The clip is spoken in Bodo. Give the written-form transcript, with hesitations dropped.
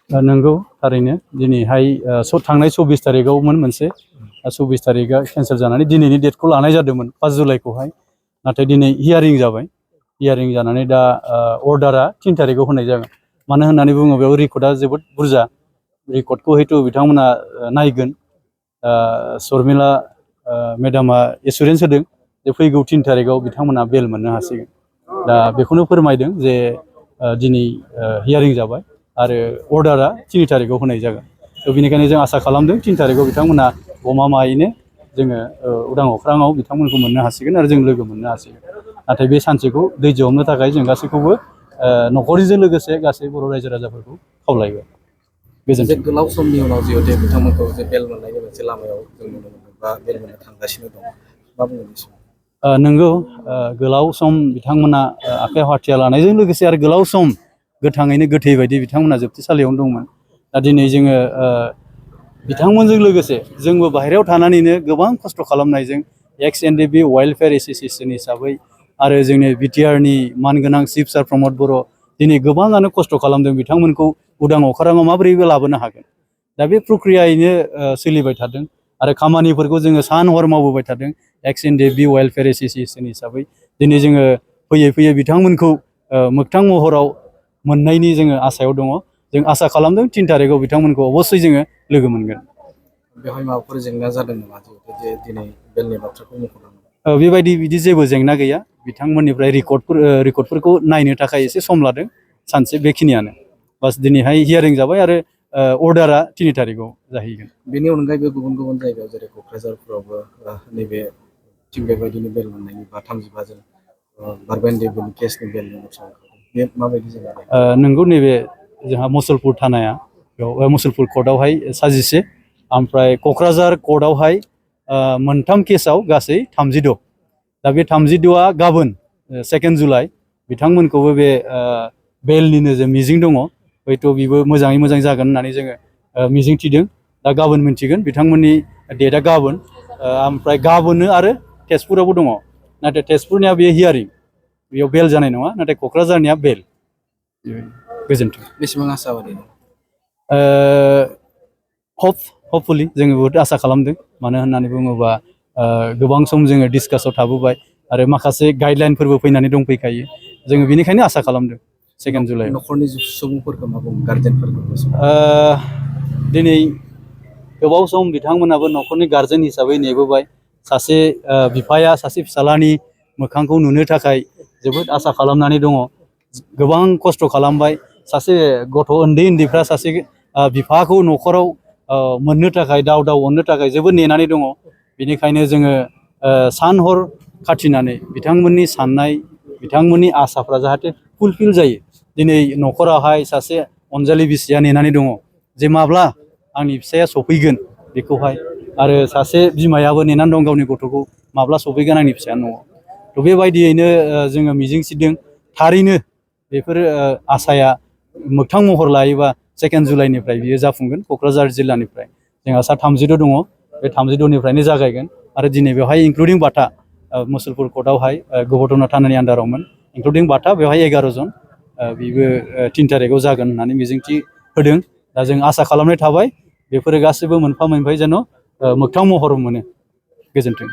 नंगौ थारैनो दिनैहाय थांनाय 24 तारिखआवमोन मोनसे 24 तारिखआ केन्सेल जानानै दिनैनि डेटखौ लानाय जादोंमोन 5 जुलाइखौहाय नाथाय दिनै हियारिं जाबाय हियारिं जानानै दा अर्डारा 3 तारिखआव होनाय जागोन मानो होननानै बुङोब्ला बेयाव रेकर्डआ जोबोद बुरजा रेकर्डखौ हयथ' बिथांमोना नायगोन शर्मिला मेडामा एसुरेन्स होदों जे फैगौ 3 तारिखआव बिथांमोना बेल मोननो हासिगोन दा बेखौनो फोरमायदों जे दिनै हियारिं जाबाय आरो अर्डारा 3 तारिखआव होनाय जागोन थ' बेनिखायनो जों आसा खालामदों 3 तारिखआव बिथांमोना गमामायैनो जोङो उदां अख्राङाव बिथांमोनखौ मोननो हासिगोन आरो जों लोगो मोननो हासिगोन नाथाय बे सानसेखौ धैर्य हमनो थाखाय जों गासैखौबो न'खरनिजों लोगोसे गासै बर' रायजो राजाफोरखौ खावलायबाय गोजोन्थों। गोलाव समनि उनाव जिहेतु बिथांमोनखौ जे बेल मोननायनि मोनसे लामायाव जों नुनो मोनदों बा बेल मोननो थांगासिनो दं मा बुंनो नंगौ गोलाव सम बिथांमोना आखाइयाव हाथियार लानायजों लोगोसे आरो गोलाव सम गोथाङैनो गोथै बायदि बिथांमोना जोबथेसालियावनो दंमोन दा दिनै जोङो बिथांमोनजों लोगोसे जोंबो बाहेरायाव थानानैनो गोबां खस्थ' खालामनायजों एक्स एनडिएफबि वाइल्डफेयार एस'सियेसन हिसाबै आरो जोंनि बिटिआरनि मानगोनां चिफ सार प्रमद बर' दिनै गोबाङानो खस्थ' खालामदों बिथांमोनखौ उदां अख्राङाव माबोरैबो लाबोनो हागोन दा बे प्रक्रियायैनो सोलिबाय थादों आरो खामानिफोरखौ जोङो सान हर मावबोबाय थादों एक्स एनडिएफबि वाइल्डफेयार एस'सियेसन हिसाबै दिनै जोङो फैयै फैयै बिथांमोनखौ मोगथां महराव मोननायनि जोङो आसायाव दङ जों आसा खालामदों 3 तारिखआव बिथांमोनखौ अबस्से जोङो लोगो मोनगोन। बेवहाय माबाफोर जेंना जादों नामा जे दिनै बेलनि बाथ्राखौ मख'दों बेबायदि बिदि जेबो जेंना गैया बिथांमोननिफ्राय रेकर्डफोरखौ नायनो थाखाय एसे सम लादों सानसे बेखिनियानो बास दिनैहाय हियारिं जाबाय आरो अर्डारा 3 तारिखआव जाहैगोन। बेनि अनगायैबो गुबुन गुबुन जायगायाव जेरै क'क्राझारफोरावबो नैबे थिग बेबायदिनो बेल मोननायनि बा 35 बारबेन देबनि केसनि बेलनि बाथ्रा बे माबायदि जायगा नोंगौ नैबे जोंहा मुसलपुर थानाया बेयाव मुसलपुर कर्टआवहाय साजिसे ओमफ्राय क'क्राझार कर्टआवहाय मोनथाम केसाव गासै 36 दा बे 36आ गाबोन 2 जुलाइ बिथांमोनखौबो बे बेलनिनो जे मिजिं दङ हयथ' बेबो मोजाङै मोजां जागोन होननानै जोङो मिजिं थिदों दा गाबोन मिन्थिगोन बिथांमोननि डेटआ गाबोन ओमफ्राय गाबोननो आरो तेजपुरावबो दङ नाथाय तेजपुरनिया बेयो हियारिं बेयाव बेल जानाय नङा नाथाय क'क्राझारनिया बेल गोजोन्थों। बेसेबां आसाबादि हपफुलि जोङो बहुद आसा खालामदों मानो होननानै बुङोबा गोबां सम जोङो डिसकासआव थाबोबाय आरो माखासे गाइडलाइनफोरबो फैनानै दंफैखायो जोङो बेनिखायनो आसा खालामदों 2 जुलाइआव। न'खरनि सुबुंफोरखौ मा बुङो गार्जेनफोरखौ दिनै गोबाव सम बिथांमोनाबो न'खरनि गार्जेन हिसाबै नेबोबाय सासे बिफाया सासे फिसाज्लानि मोखांखौ नुनो थाखाय जोबोद आसा खालामनानै दङ गोबां खस्थ' खालामबाय सासे गथ' उन्दैफ्रा सासे बिफाखौ न'खराव मोननो थाखाय दाव अननो थाखाय जोबोद नेनानै दङ बेनिखायनो जोङो सान हर खाथिनानै बिथांमोननि साननाय बिथांमोननि आसाफ्रा जाहाथे फुलफिल जायो दिनै न'खरावहाय सासे अनजालि बिसिया नेनानै दङ जे माब्ला आंनि फिसाया सफैगोन बेखौहाय आरो सासे बिमायाबो नेनानै दं गावनि गथ'खौ माब्ला सफैगोन आंनि फिसाया न'आव थ' बेबायदियैनो जोङो मिजिंथिदों थारैनो बेफोर आसाया मोगथां महर लायोबा 2 जुलाइनिफ्राय बियो जाफुंगोन क'क्राझार जिल्लानिफ्राय जोंहा 36 दङ बे 36निफ्रायनो जागायगोन आरो दिनै बेवहाय इनक्लुडिं बाथा मुसलपुर कर्टआवहाय गबर्धना थानानि आन्दारावमोन इनक्लुडिं बाथा बेवहाय 11 जन बेबो 3 तारिखआव जागोन होननानै मिजिंथि होदों दा जों आसा खालामनाय थाबाय बेफोरो गासैबो मोनफा मोनफायै जेन' मोगथां महर मोनो गोजोन्थों।